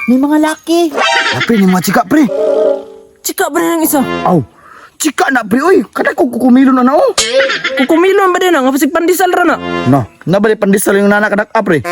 May mga laki. Ah, pre, ni mga chika, pre. Chika ba na ng isa? Aw, chika na, pre, oy. Kada ko kukumilo na na, oh. Kukumilon ba din ang kapasig pandesal ra na? No, nabali pandesal yung nana kadak, ah, pre.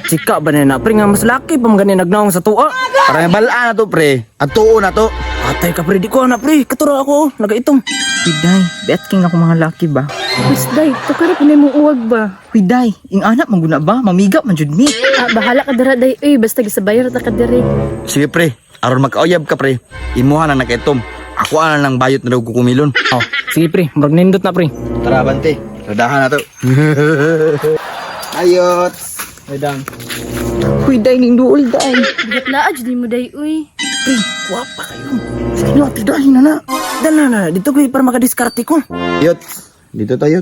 Chika ba na na pre nga mas laki pa man gani nagnaong sa tuwa. Para may balaan na to, pre. At tuo na to. Atay ka pre, di ko na pre. Katura ako, oh. Nagaitom. Huy, day, bet king ako mga laki ba? Mas day, tukara pa na imong uwag ba? Huy, day, ing anak mangguna ba? Mamiga man jud mi. Ah, bahala ka dira day, uy, basta gisabayar ta ka diri. Sige, pre. Aron magkauyab ka, pre. Imuha na nakaitom. Ako ana ng bayot na daw kukumilon. Oh, sige pre, murag nindot na pre. Tara, bante. Radahan na to. Ayot. Madam. Huy, day, ning duol, day. Bigat naa jud nimo day, uy. Pre, guwapa kayo. Sige na, tidahin na na. Dala na, dito ko eh, para makadiskarte ko. Yot. Dito tayo.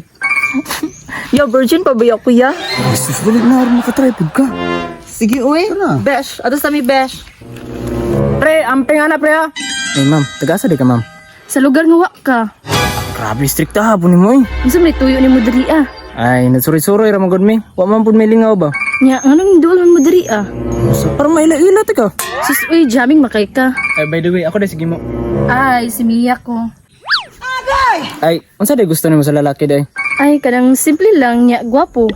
Ya, virgin pa ba ya, kuya? Jesus, balik na aron makatripod ka. Sige, uy. Tara. Besh, ato sa mi, besh. Pre, amping ana pre ha. Eh ma'am, taga-asa di ka ma'am? Sa lugar nga wa ka. Grabe strikta hapon nimo eh. Unsa may tuyo nimo diri ah? Ay, nagsuroy-suroy ra man gud mi. Wa man pud may lingaw ba? Nya, nganong duol man mo diri ah? Para maila-ila ti ka. Sus, uy, jamming makay ka. Ay, by the way, ako dai sige mo. Ay, si Mia ko. Ay, unsa day gusto nimo sa lalaki day? Ay, kanang simple lang nya, gwapo.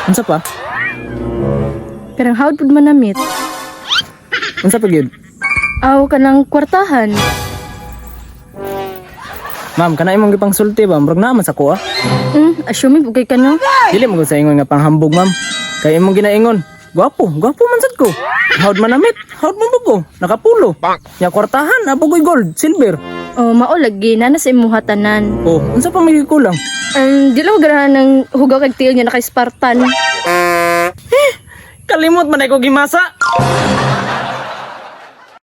Unsa pa? Kanang hawd pud manamit. Unsa pa gyud? Aw, kanang kwartahan. Ma'am, kana imong gipang sulti ba? Murag naa man sa ko ah. Assuming pud kay ka no. Dili mo gud sa ingon nga panghambog, ma'am. Kay imong ginaingon, gwapo, gwapo man sad ko. Hawd manamit, hawd man ko. Nakapulo. Nya kwartahan, apo ko'y gold, silver. Oh, mao lagi na sa imuha tanan. Oh, unsa pa may kulang? Di lang ko ganahan ng hugaw kag tiil niya na kay Spartan. Kalimot man ay ko gimasa.